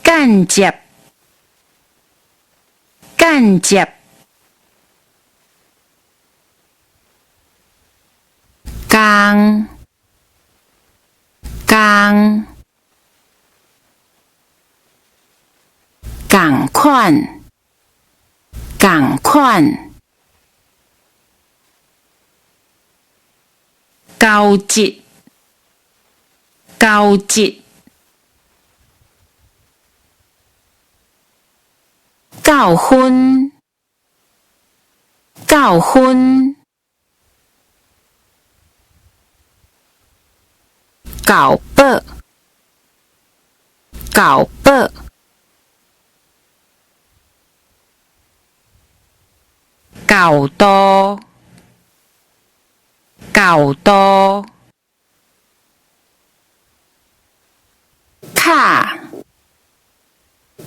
間接，間接，仝，仝，仝款，仝款，交織，交織，教訓，教訓，厚薄，厚薄，厚度，厚度，跤，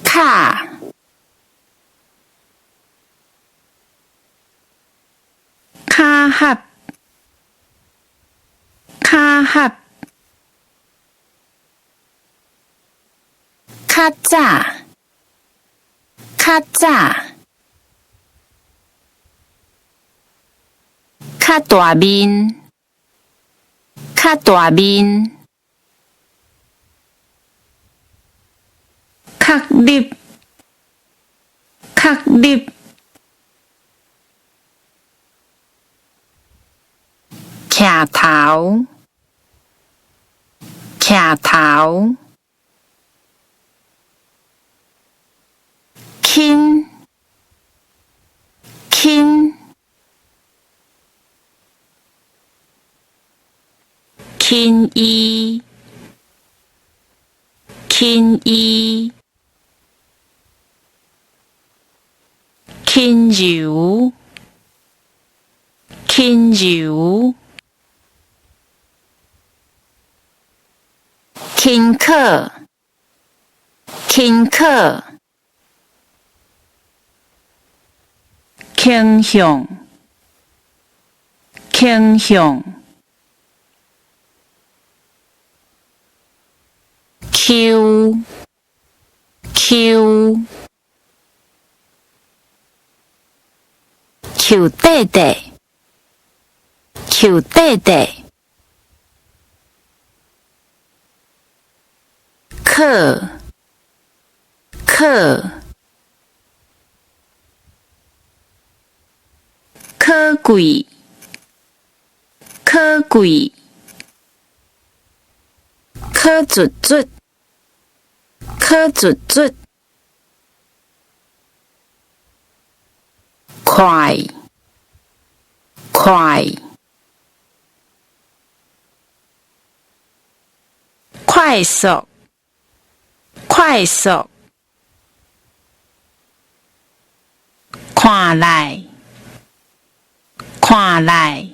跤，跤合，跤合，較早，較早，較大面，較大面，確立，確立，徛頭，徛頭，輕，輕，輕易，輕易，輕柔，輕柔，輕巧，輕巧，傾向，傾向，搝，搝，搝綴綴，搝綴綴，靠，靠，可貴，可貴，可卒卒，可卒卒，快，快，快速，快速，看來，看來，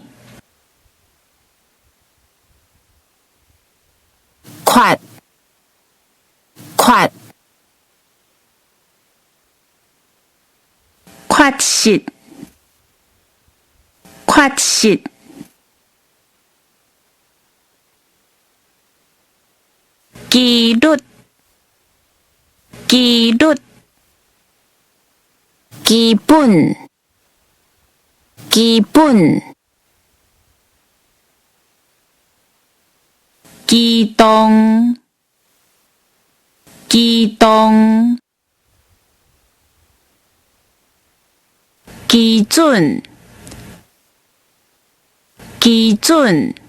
缺，缺，缺失，缺失，紀律，紀律，基本，基本，機動，機動，基準，基準。